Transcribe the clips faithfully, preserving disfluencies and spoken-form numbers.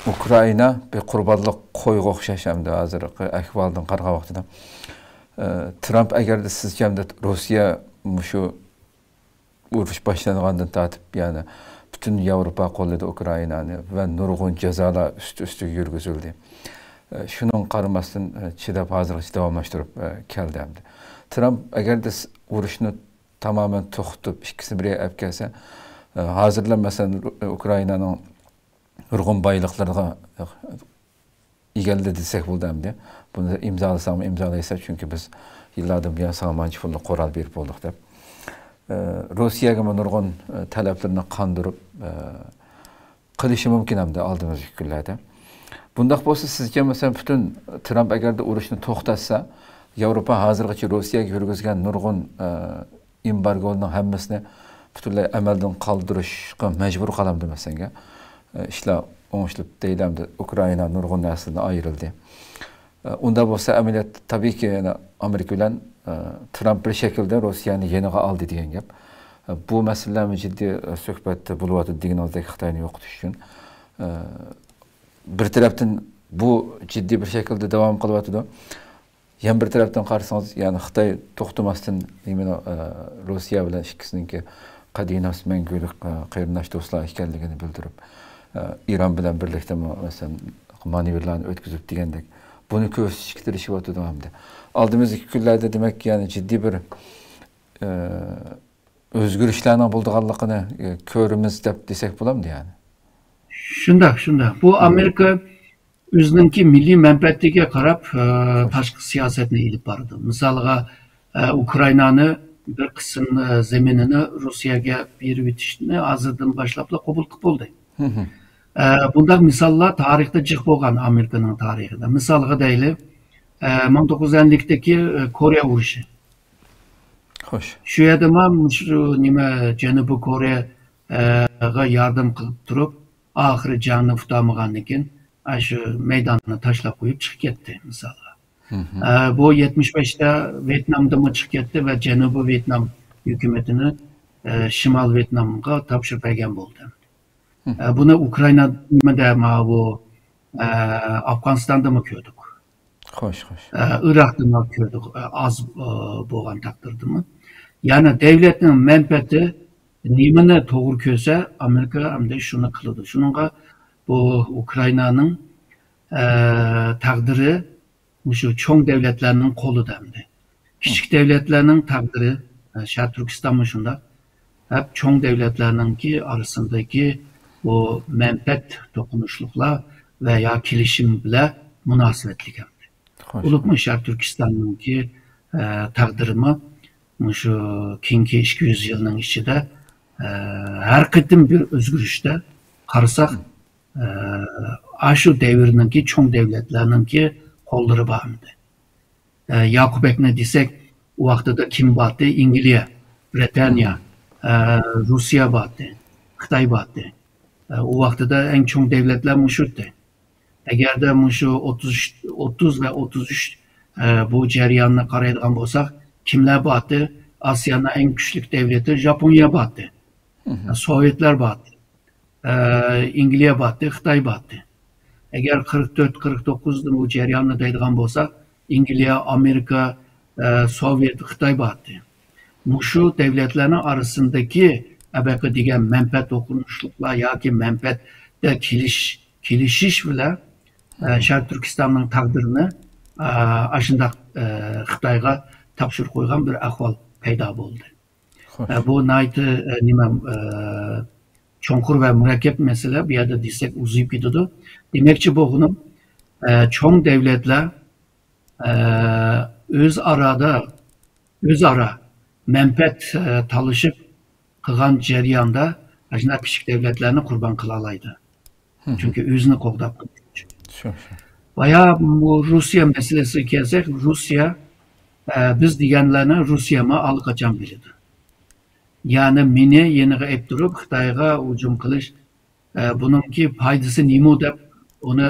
ئۇكرائىنا بىر قۇربانلىق قويغا ئوخشاش ئەمدى ھازىرقى ئەھۋالدىن قارىغان ۋاقتىدا. ئە، ترامپ ئەگەردە سىزچە ئەمدى روسىيە مۇشۇ ئۇرۇش باشلانغاندىن تارتىپ، يەنى پۈتۈن ياۋروپا قوللىدى ئۇكرائىنانى ۋە نۇرغۇن جازالار ئۈستى ئۈستىگە يۈرگۈزۈلدى. ئە، شۇنىڭغا قارىماستىن، ئە، چىداپ ھازىرغىچە داۋاملاشتۇرۇپ، ئە، كەلدى ئەمدى. ترامپ ئەگەردە س-، ئۇرۇشنى تامامەن توختىتىپ، ئىككىسىنى بىر يەرگە ئەپ كەلسە، ئە، ھازىرلا مەسىلەن، ئۇ-، ئۇكرائىنانىڭ نۇرغۇن بايلىقلىرىغا ئىگىلىدى دېسەك بولىدۇ ئەمدى. بۇنى ئىمزالىساڭمۇ ئىمزالايسەن، چۈنكى بىز يىللاردىن بۇيان ساڭا مانچە پۇلنى قورال بېرىپ بولدۇق دەپ. ئە، روسىيەگىمۇ نۇرغۇن، ئە، تەلەپلىرىنى قاندۇرۇپ، ئە، قىلىشى مۇمكىن ئەمدى ئالدىمىزدىكى كۈنلەردە. بۇنداق بولسا سىزچە مەسىلەن پۈتۈن ترامپ ئەگەردە ئۇرۇشنى توختاتسا، ياۋروپا ھازىرغىچە روسىيەگە يۈرگۈزگەن نۇرغۇن، ئە، ئېمبارگونىڭ ھەممىسىنى پۈتۈنلەي ئەمەلدىن قالدۇرۇشقا مەجبۇر قالامدۇ مەسىلەنگە؟ ئىشلار ئوڭشىلىپ دەيلى ئەمدى ئۇكرائىنا نۇرغۇن نەرسىدىن ئايرىلدى. ئۇنداق بولسا ئەمەلىيەتتە تابىئىيكى يەنە ئامېرىكا بىلەن، ترامپ بىر شەكىلدە روسىيەنى يېنىغا ئالدى دېگەن گەپ. بۇ مەسىلىلەرمۇ جىددىي سۆھبەت بولۇۋاتىدۇ دېگىنىڭىزدەك خىتاينى يوقىتىش ئۈچۈن. بىر تەرەپتىن بۇ جىددىي بىر شەكىلدە داۋام قىلىۋاتىدۇ. يەنە بىر تەرەپتىن قارىسىڭىز، يەنى خىتاي توختىماستىن نېمىنى، ئە، روسىيە بىلەن ئىككىسىنىڭكى قەدىناس مەڭگۈلۈك، ئە، قېرىنداش دوستلار ئىكەنلىكىنى بىلدۈرۈپ، ئە، ئىران بىلەن بىرلىكتىمۇ، مەسىلەن، مانېۋىرلارنى ئۆتكۈزۈپ دېگەندەك، بۇنى كۆرسىتىشكە تىرىشىۋاتىدۇ ئەمدى. ئالدىمىزدىكى كۈنلەردە دېمەك، يەنى جىددىي بىر، ئە، ئۆزگىرىشلەرنىڭ بولىدىغانلىقىنى، ئە، كۆرىمىز دەپ دېسەك بولامدۇ يەنى؟ شۇنداق، شۇنداق. بۇ ئامېرىكا ئۆزىنىڭكى مىللىي مەنپەئەتىگە قاراپ، ئە، تاشقى سىياسەتنى ئېلىپ بارىدۇ. مىسالغا، ئە، ئۇكرائىنانى بىر قىسىم، ئە، زېمىنىنى روسىيەگە بېرىۋېتىشنى ھازىردىن باشلاپلا قوبۇل قىلىپ بولدى. ئە، بۇنداق مىساللار تارىختا جىق بولغان ئامېرىكىنىڭ تارىخىدا. مىسالغا دەيلى، ئە، مىڭ توققۇز يۈز ئەللىكتىكى، ئە، كورېيە ئۇرۇشى. خوش. شۇ يەردىمۇ مۇشۇ نېمە جەنۇبىي كورېيە، ئە، غا ياردەم قىلىپ تۇرۇپ، ئاخىرى جەڭنى ئۇتالمىغاندىن كېيىن، ئاشۇ مەيداننى تاشلاپ قويۇپ چىقىپ كەتتى، مىسالغا. ئە، بۇ يەتمىش بەشتە ۋيېتنامدىمۇ چىقىپ كەتتى ۋە جەنۇبىي ۋيېتنام ھۆكۈمىتىنى، ئە، شىمال ۋيېتنامغا تاپشۇرۇپ بەرگەن بولدى. ئە، بۇنى ئۇكرائىنا نېمىدە، ماۋۇ، ئە، ئافغانىستاندىمۇ كۆردۇق. خوش، خوش. ئە، ئىراقتىمۇ كۆردۇق، ئە، ئاز، ئە، بولغان تەقدىردىمۇ. يەنى دەۋلەتنىڭ مەنپەئەتى نېمىنى توغرا كۆرسە، ئامېرىكا ئەمدى شۇنى قىلىدۇ. شۇنىڭغا بۇ ئۇكرائىنانىڭ، ئە، تەقدىرى مۇشۇ چوڭ دەۋلەتلەرنىڭ قولىدا ئەمدى. كىچىك دەۋلەتلەرنىڭ تەقدىرى، ئە، شەرقىي تۈركىستانمۇ شۇنداق. ھەم چوڭ دەۋلەتلەرنىڭكى ئارىسىندىكى بۇ مەنپەئەت توقۇنۇشلۇقلار ۋە يا كېلىشىم بىلەن مۇناسىۋەتلىك ئەمدى. خوش. بولۇپمۇ شەرقىي تۈركىستاننىڭكى، ئە، تەقدىرىمۇ مۇشۇ كېيىنكى ئىككى يۈز يىلنىڭ ئىچىدە، ئە، ھەر قېتىم بىر ئۆزگىرىشتە قارىساق، ئە، ئاشۇ دەۋرنىڭكى چوڭ دەۋلەتلەرنىڭكى قوللىرى بار ئەمدى. ئە، ياقۇپ بەگنى دېسەك، ئۇ ۋاقتىدا كىم بارتى؟ ئىنگلىيە، برىتانىيە، ئە، روسىيە بارتى، خىتاي بارتى. ئە، ئۇ ۋاقتىدا ئەڭ چوڭ دەۋلەتلەر مۇشۇ ئىدى. ئەگەردە مۇشۇ ئوتتۇز، ئوتتۇز ۋە ئوتتۇز ئۈچ، ئە، بۇ جەرياننى قارايدىغان بولساق، كىملەر بارتى؟ ئاسىيانىڭ ئەڭ كۈچلۈك دەۋلىتى ژاپونىيە بارتى. سوۋېتلار بارتى. ئە، ئىنگلىيە بارتى، خىتاي بارتى. ئەگەر قىرىق تۆت، قىرىق توققۇزدا بۇ جەرياننى دەيدىغان بولساق، ئىنگلىيە، ئامېرىكا، ئە، سوۋېت، خىتاي بارتى. مۇشۇ دەۋلەتلەرنىڭ ئارىسىندىكى ئەبەقە دېگەن مەنپەئەت توقۇنۇشلۇقلار ياكى مەنپەئەتتە كېلىش-، كېلىشىش بىلەن، ئە، شەرقىي تۈركىستاننىڭ تەقدىرىنى، ئە، ئاشۇنداق، ئە، خىتايغا تاپشۇرۇپ قويغان بىر ئەھۋال پەيدا بولدى. خوش. ئە، بۇ ناھايىتى، ئە، نېمە، ئە، چوڭقۇر ۋە مۇرەككەپ مەسىلە. بۇ يەردە دېسەك ئۇزىيىپ كېتىدۇ. دېمەكچى بولغىنىم، ئە، چوڭ دەۋلەتلەر، ئە، ئۆز ئارادا، ئۆزئارا مەنپەئەت، ئە، تالىشىپ قىلغان جەرياندا ئاشۇنداق كىچىك دەۋلەتلەرنى قۇربان قىلالايدۇ. چۈنكى ئۆزىنى قوغداپ قېلىش ئۈچۈن. شۇ، شۇ. بايا بۇ روسىيە مەسىلىسىگە كەلسەك، روسىيە، ئە، بىز دېگەنلەرنى روسىيەمۇ ئاللىقاچان بىلىدۇ. يەنى مېنى يېنىغا ئېلىپ تۇرۇپ، خىتايغا ھۇجۇم قىلىش، ئە، بۇنىڭكى پايدىسى نېمە دەپ ئۇنى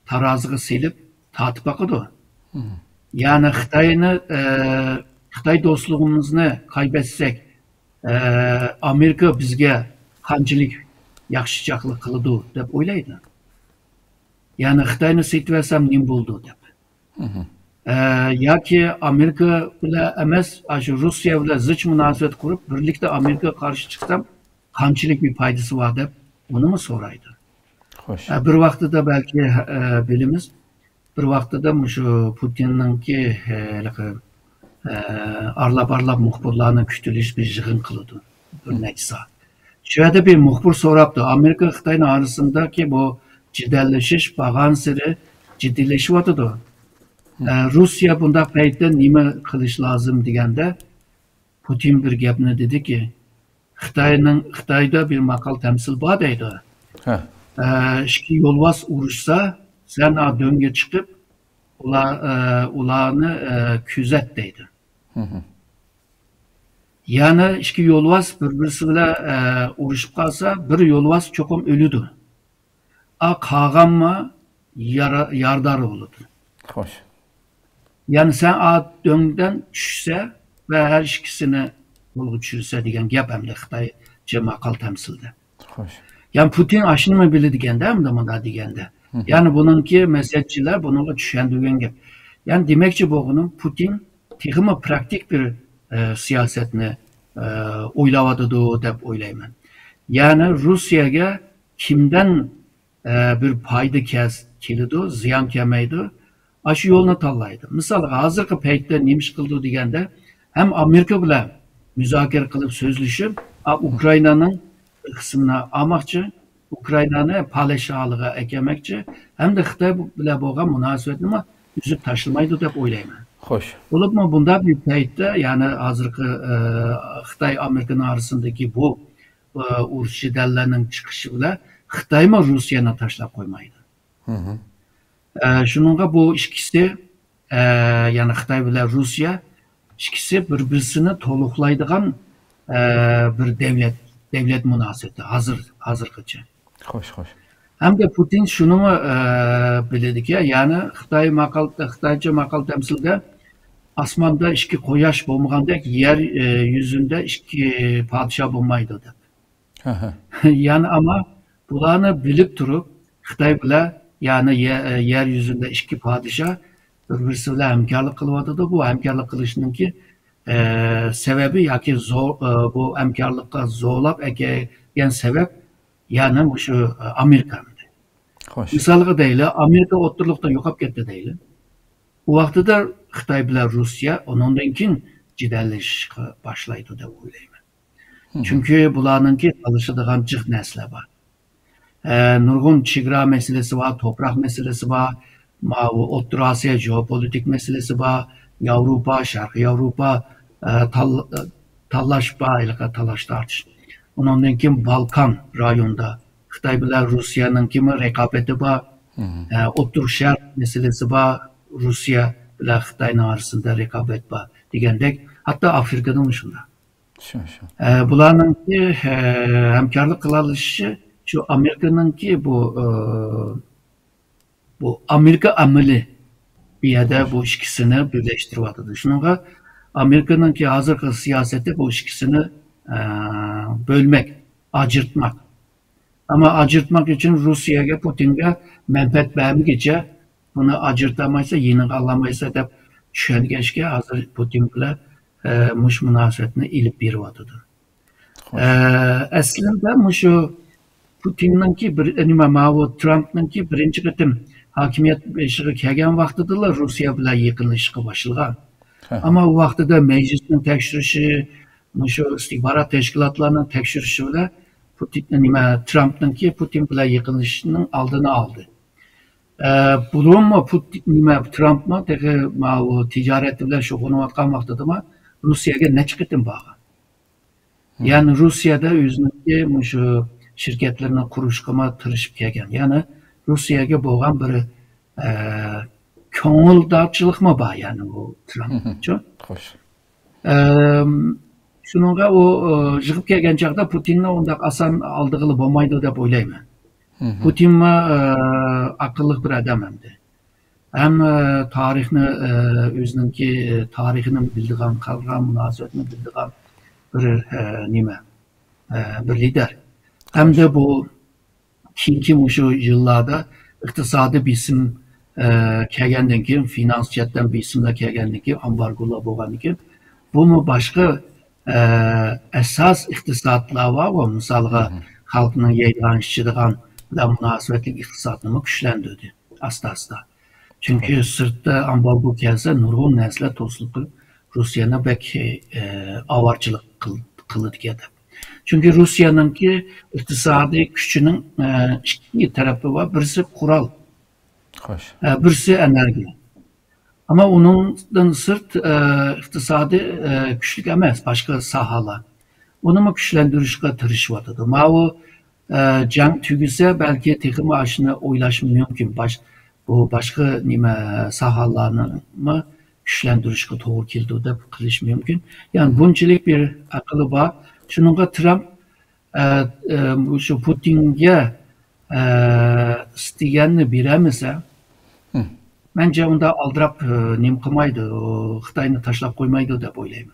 تارازىغا سېلىپ تارتىپ باقىدۇ. يەنى خىتاينى، ئە، خىتاي دوستلۇقىمىزنى قايبەتسەك، ئە، ئامېرىكا بىزگە قانچىلىك ياخشىچاقلىق قىلىدۇ دەپ ئويلايدۇ. يەنى خىتاينى سېتىۋەتسەم نېمە بولىدۇ دەپ. ئە، ياكى ئامېرىكا بىلەن ئەمەس، ئاشۇ روسىيە بىلەن زىچ مۇناسىۋەت قۇرۇپ، بىرلىكتە ئامېرىكىغا قارشى چىقسام قانچىلىك بىر پايدىسى بار دەپ، ئۇنىمۇ سورايدۇ. خوش. ئە، بىر ۋاقتىدا بەلكى، ئە، بىلىمىز، بىر ۋاقتىدا مۇشۇ پۇتىننىڭكى، ئە، ھېلىقى، ئە، ئارىلاپ-ئارىلاپ مۇخبىرلارنى كۈتۈۋېلىش بىر يىغىن قىلىدۇ. بىر نەچچە سائەت. شۇ يەردە بىر مۇخبىر سوراپتۇ، ئامېرىكا خىتاينىڭ ئارىسىندىكى بۇ جېدەللىشىش بارغانسېرى جىددىيلىشىۋاتىدۇ. ئە، روسىيە بۇنداق پەيتتە نېمە قىلىش لازىم دېگەندە، پۇتىن بىر گەپنى دېدىكى، خىتاينىڭ، خىتايدا بىر ماقال تەمسىل بار دەيدۇ. ھە. ئە، ئىككى يولۋاس ئۇرۇشسا، سەن ئا دۆڭگە چىقىپ، ئۇلار، ئە، ئۇلارنى، ئە، كۆزەت دەيدۇ. يەنى ئىككى يولۋاس بىر-بىرسى بىلەن، ئە، ئۇرۇشۇپ قالسا، بىر يولۋاس چوقۇم ئۆلىدۇ. ئا، قالغانمۇ يارا-، يارىدار بولىدۇ. خوش. يەنى سەن ئا دۆڭدىن چۈشسە ۋە ھەر ئىككىسىنى قولغا چۈشۈرسە دېگەن گەپ ئەمدى خىتايچە ماقال تەمسىلدە. خوش. يەنى پۇتىن ئاشۇنىمۇ بىلىدىكەندە، ئەمدى مۇنداق دېگەندە. يەنى بۇنىڭكى مەسلىھەتچىلەر بۇنىڭغا چۈشەندۈرگەن گەپ. يەنى دېمەكچى بولغىنىم، پۇتىن تېخىمۇ پراكتىك بىر، ئە، سىياسەتنى، ئە، ئويلاۋاتىدۇ دەپ ئويلايمەن. يەنى روسىيەگە كىمدىن، ئە، بىر پايدا كەس-، كېلىدۇ، زىيان كەلمەيدۇ، ئاشۇ يولنى تاللايدۇ. مىسالغا، ھازىرقى پەيتتە نېمە ئىش قىلىدۇ دېگەندە، ھەم ئامېرىكا بىلەن مۇزاكىرە قىلىپ سۆزلىشىپ، ئا، ئۇكرائىنانىڭ بىر قىسمىنى ئالماقچى، ئۇكرائىنانى پالەچ ھالىغا ئەكەلمەكچى، ھەمدە خىتاي بىلەن بولغان مۇناسىۋەتنىمۇ ئۈزۈپ تاشلىمايدۇ دەپ ئويلايمەن. خوش. بولۇپمۇ بۇنداق بىر پەيتتە، يەنى ھازىرقى، ئە، خىتاي ئامېرىكىنىڭ ئارىسىندىكى بۇ، ئە، ئۇرۇش جېدەللەرنىڭ چىقىشى بىلەن خىتايمۇ روسىيەنى تاشلاپ قويمايدۇ. ئە، شۇنىڭغا بۇ ئىككىسى، ئە، يەنى خىتاي بىلەن روسىيە ئىككىسى بىر-بىرسىنى تولۇقلايدىغان، ئە، بىر دەۋلەت، دەۋلەت مۇناسىۋىتى ھازىر، ھازىرغىچە. خوش، خوش. ھەمدە پۇتىن شۇنىمۇ، ئە، بىلىدىكى، يەنى خىتاي ماقال-، خىتايچە ماقال تەمسىلدە ئاسماندا ئىككى قۇياش بولمىغاندەك يەر، ئە، يۈزىدە ئىككى پادىشاھ بولمايدۇ دەپ. يەنى ئەمما بۇلارنى بىلىپ تۇرۇپ، خىتاي بىلەن، يەنى يە-، يەر يۈزىدە ئىككى پادىشاھ بىر-بىرسى بىلەن ھەمكارلىق قىلىۋاتىدۇ. بۇ ھەمكارلىق قىلىشنىڭكى، ئە، سەۋەبى ياكى زو-، ئە، بۇ ھەمكارلىققا زورلاپ ئەكەلگەن سەۋەب، يەنى مۇشۇ، ئە، ئامېرىكا. خوش. مىسالغا دەيلى، ئامېرىكا ئوتتۇرىلىقتا يوقاپ كەتتى دەيلى. ئۇ ۋاقتىدا خىتاي بىلەن روسىيە ئۇنىڭدىن كېيىن جېدەللىشىشقا باشلايدۇ دەپ ئويلايمەن. چۈنكى بۇلارنىڭكى تالىشىدىغان جىق نەرسىلەر بار. ئە، نۇرغۇن چېگرا مەسىلىسى بار، توپراق مەسىلىسى بار، ماۋۇ ئوتتۇرا ئاسىيا جېئوپولىتىك مەسىلىسى بار، ياۋروپا، شەرقىي ياۋروپا، ئە، تال-، تاللاش بار، ھېلىقى تالاش تارتىش. ئۇنىڭدىن كېيىن بالكان رايونىدا خىتاي بىلەن روسىيەنىڭكىمۇ رىقابىتى بار. ئە، ئوتتۇرا شەرق مەسىلىسى بار، روسىيە بىلەن خىتاينىڭ ئارىسىدا رىقابەت بار دېگەندەك، ھەتتا ئافرىكىدىمۇ شۇنداق. شۇ، شۇ. ئە، بۇلارنىڭكى، ئە، ھەمكارلىق قىلالىشىشى شۇ ئامېرىكىنىڭكى بۇ، ئە، بۇ ئامېرىكا ئەمىلى بۇ يەردە بۇ ئىككىسىنى بىرلەشتۈرۈۋاتىدۇ. شۇنىڭغا ئامېرىكىنىڭكى ھازىرقى سىياسىتى بۇ ئىككىسىنى، ئە، بۆلمەك، ئاجرىتماق. ئەمما ئاجرىتماق ئۈچۈن روسىيەگە، پۇتىنگە مەنپەئەت بەرمىگىچە بۇنى ئاجرىتالمايسەن، يېنىڭغا ئالالمايسەن دەپ چۈشەنگەچكە، ھازىر پۇتىن بىلەن، ئە، مۇشۇ مۇناسىۋەتنى ئېلىپ بېرىۋاتىدۇ. ئە، ئەسلىدە مۇشۇ پۇتىننىڭكى بىر، نېمە، ماۋۇ ترامپنىڭكى بىرىنچى قېتىم ھاكىمىيەت بېشىغا كەلگەن ۋاقتىدىلا روسىيە بىلەن يېقىنلىشىشقا باشلىغان. ئەمما ئۇ ۋاقتىدا مەجلىسنىڭ تەكشۈرۈشى، مۇشۇ ئىستىخبارات تەشكىلاتلارنىڭ تەكشۈرۈشى بىلەن پۇتىن، نېمە، ترامپنىڭكى پۇتىن بىلەن يېقىنلىشىشنىڭ ئالدىنى ئالدى. ئە، بۇرۇنمۇ پۇتىن، نېمە، ترامپمۇ تېخى ماۋۇ تىجارەت بىلەن شۇغۇللىنىۋاتقان ۋاقتىدىمۇ روسىيەگە نەچچە قېتىم بارغان. يەنى روسىيەدە ئۆزىنىڭكى مۇشۇ شىركەتلىرىنى قۇرۇشقىمۇ تىرىشىپ كەلگەن. يەنى روسىيەگە بولغان بىر، ئە، كۆڭۈلدارچىلىقمۇ بار، يەنى بۇ ترامپچۇ. خوش. ئەم، شۇنىڭغا ئۇ، ئە، يىغىپ كەلگەن چاغدا پۇتىننى ئۇنداق ئاسان ئالدىغىلى بولمايدۇ دەپ ئويلايمەن. پۇتىنمۇ، ئە، ئەقىللىق بىر ئادەم ئەمدى. ھەم، ئە، تارىخنى، ئە، ئۆزىنىڭكى، ئە، تارىخىنى بىلىدىغان، خەلقئارا مۇناسىۋەتنى بىلىدىغان بىر، ئە، نېمە، ئە، بىر لىدەر. ھەمدە بۇ كېيىنكى مۇشۇ يىللاردا ئىقتىسادىي بېسىم، ئە، كەلگەندىن كېيىن، فىنانس جەھەتتىن بېسىملار كەلگەندىن كېيىن، ئامبارگولار بولغاندىن كېيىن، بۇمۇ باشقا، ئە، ئاساس ئىقتىسادلار بار، مىسالغا، خەلقنىڭ يەيدىغان، ئىچىدىغان بىلەن مۇناسىۋەتلىك ئىقتىسادنىمۇ كۈچلەندۈردى ئاستا-ئاستا. چۈنكى سىرتتا ئامبارگو كەلسە، نۇرغۇن نەرسىلەر توسۇلۇپ قېلىپ، روسىيەنى بەك، ئە، ئاۋارىچىلىق قىل-، قىلىدىكەن دەپ. چۈنكى روسىيەنىڭكى ئىقتىسادىي كۈچىنىڭ، ئە، ئىككى تەرىپى بار. بىرسى قورال، ئە، بىرسى ئېنېرگىيە. ئەمما ئۇنىڭدىن سىرت، ئە، ئىقتىسادىي، ئە، كۈچلۈك ئەمەس باشقا ساھەلەر. ئۇنىمۇ كۈچلەندۈرۈشكە تىرىشىۋاتىدۇ. ماۋۇ، ئە، جەڭ تۈگىسە، بەلكى تېخىمۇ ئاشۇنى ئويلاشمۇ مۇمكىن. باش-، بۇ باشقا نېمە ساھەلەرنىمۇ كۈچلەندۈرۈشكە توغرا كېلىدۇ دەپ قىلىش مۇمكىن. يەنى بۇنچىلىك بىر ئەقلى بار. شۇنىڭغا ترامپ، ئە، ئە، مۇشۇ پۇتىنگە، ئە، ئىستىگەننى بېرەلمىسە، مەنچە ئۇنداق ئالدىراپ، ئە، نېمە قىلمايدۇ، خىتاينى تاشلاپ قويمايدۇ دەپ ئويلايمەن.